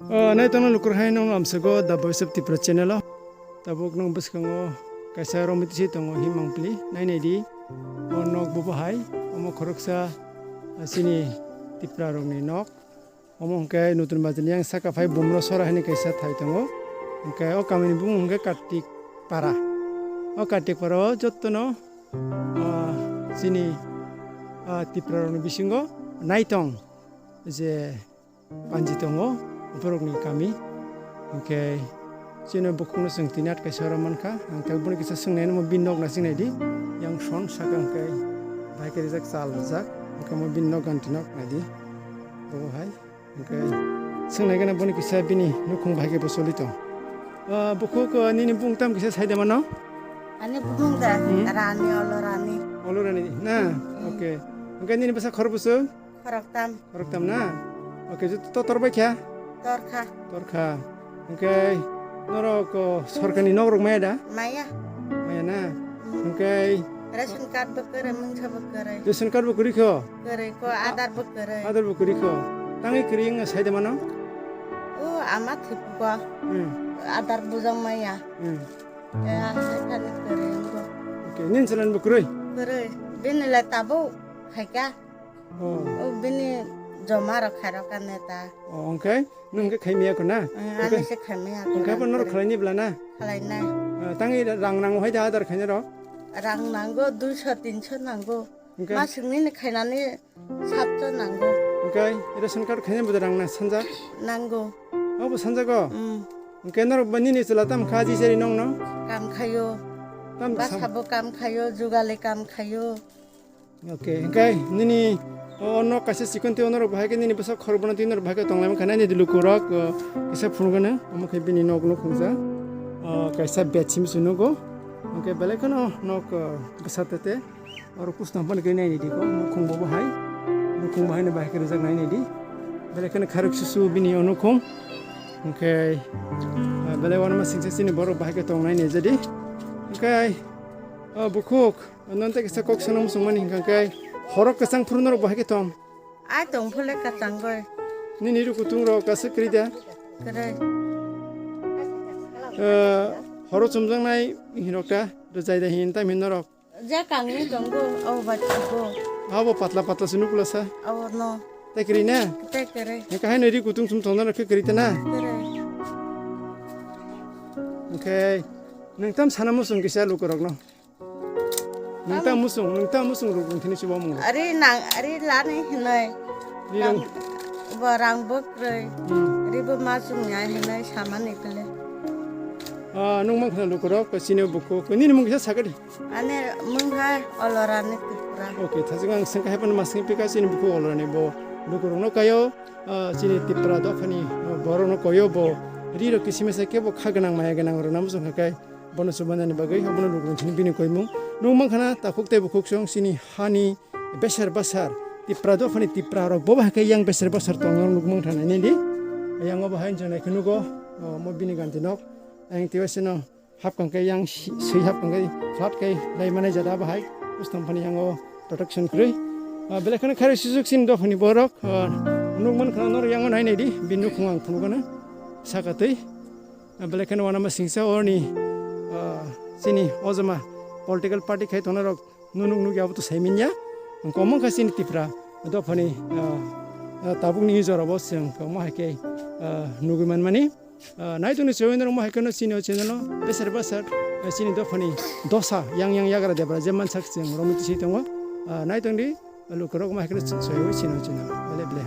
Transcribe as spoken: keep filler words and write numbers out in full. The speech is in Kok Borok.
O, nai tongno lukur hai nong amsego The Voice of Tripura channel o. Tabuk nong bwskango kaisa romwi tisi tongo himang pili. Nai nai di. O nok bo bahai. Omo khoroksa, ah, chini Tripura rokni nok. Omo hwnkhe Nutun Bazar ni yang saka phai Bumro Sora hwnwi kaisa thai tongo. Hwnkhe o kamini bumung hwnkhe Kartik Para. O Kartik Para o jottono, ah, chini, ah, Tripura rokni bisingo naitong je panji tongo, borokni kami. Hwnkhe chini bukhukno chwng tini atkhe sora mankha. Ang tabuk bono kisa swngnai, omo bini nok naising naidi. Yang son saka hwnkhe bahai khe rijak, chal rijak. Hwnkhe omo bini nok ganti nok naidi. Obo hai. Hwnkhe swngnai gana bono kisa bini nukhung bahai khe bo choli tong. Ah, bukhuk, ah, nini bumung tamo kisa sai de mano? Ani bumung da, Hmm. Rani, Olo Rani. Olo Rani, na? Hmm. Okay. Hwnkhe nini bwsa khorok bwswk? Khoroktam. Khoroktam na? Okay, joto to tor bai kha? Tor kha. Tor kha. Hwnkhe norok, o, sorkarni nok rok maya da? Maya. Maya na? Hmm. Hwnkhe Ration card bo kwrwi, mungsa bo kwrwi. Ration card bo kwrwi kho? Kwrwi kho, Aadhaar bo kwrwi. Aadhaar bo kwrwi kho. Tangwi kwrwi wngna sai de mano? O, ama thipugo. Hmm. Aadhaar bujang maya. Hmm. E, a, hai thani kwrwi wngbo. Okay, nini chwla ni bo kwrwi? Kwrwi. Bini le tabuk khaika. Oh. O, bini joma rok khairok ka neta. Oh, hwnkhe nwng khe khaimaya kho na? Ang Hwnkhe, ani se khaimaya kho hwnkhe na bo norok kwrwi. Khwlaini bwla na? Khwlainai. Ah, tangwi rang nango hai da Aadhaar khaina rok? Rang nango, duiso tinso nango. Hwnkhe? Masingni ni khainani satso nango. Hwnkhe ration card khaina bo rang na sanjak? Nango. Obo sanjago? Mm. Hwnkhe norok ba nini chwla tam kha ji seri nongno? Kam khayo. Tam Basa sam- bo kam khayo, jugali kam khayo. Okay, hwnkhe nini o nok kaisa chikon twi norok bahai khe nini bwsa khorokbono twi norok bahai khe tonglaima kha nini lukurok, o, kisa phunukgano, omo khe bini nok nukhungjak, o, kaisa bed simi se nugo, hwnkhe belai kheno nok, o, bwsa tete, oro pustam phano khe naini di ko, nukhung bo bahai, nukhung bahai no bahai khe rijak naini di, belai kheno kharok susu bini o nukhung, hwnkhe, o, belai uanama singsa chini borok bahai khe tong naini jadi, hwnkhe, o, bukhuk. Nono tei kisa kok sana muchung mani hwnkha khe horo kwchang phuru norok bo hai khe tong? Ai tong phule kwchang goi. Nini ri kutung rok kaisa kwrwi da? Kwrwi. Eh, horo chumjaknai hinwi rok ta, rwjai da hin tam hin norok? Je kangni tongo, abo bai tongo. Abo patla patla se nukla sa? Abo no. Tei kwrwi na? Tei kwrwi. Hwnkha hai no ri kutung chum tong norok khe kwrwi ta na? Kwrwi. Hwnkhe nwng tam sana muchung kisa lukurok no? Nwng ta musung, nwng ta musung rok wng thini chuba mung. Ari nang, ari lani hinoi. Ri rang. Rang, bo rang bo kroi. Hmm. Ri bo ma chung ya hinoi samani pele. Ah, nwng mang khna lukurok, ko sini buku, ko nini mung kisa sakadi. Ani mung hai Olorani Tripura. Okay, thajing ang sengka hepan masing pika sini buku Olorani bo lukurok no kayo, ah, sini Tripura dophani, ah, borok no koyo bo. Ri rok kisimisa kebo kha gwnang maya gwnang rok namu song hakai. Bono chubanani bagwi obono lukurok chini bini koimung. Nukmang khana takhuk tei bukhuk song chini hani beser basar Tipra dophani Tipra rok bo bahai khe yang beser basar tongna nukmang thana nini. Yang obo hai jonai khe nugo, o, mo bini ganti nok. Ayang tiwasino hapkang khe yang si-, swi hapkang khe flat khe lai manai jada bahai. Ustam phani yang o protection kwrwi. Ah, belai kheno khairok sujuk chini dophani borok, ah, nukman khana norok yang o nai nai di. Bini nukhung ang phunukgana saka twi. Belai kheno uanama singsa oroni, ah, chini ojama political party khai tongnai rok nunuk nukya abo to saimin ya. Wngkha omo wngkha chini Tipra dophani, ah, ah, tabukni jora bo chwng omo hai khe, ah, nugui manmani. Ah, naitongni chowui norok omo hai kheno chini o channel o beser basar, ah, chini dophani dosa yang yang yagra debra je mansak chwng romwi tisi tongo. Ah, naitongdi lukurok omo hai kheno chowui chini o channel o belai belai.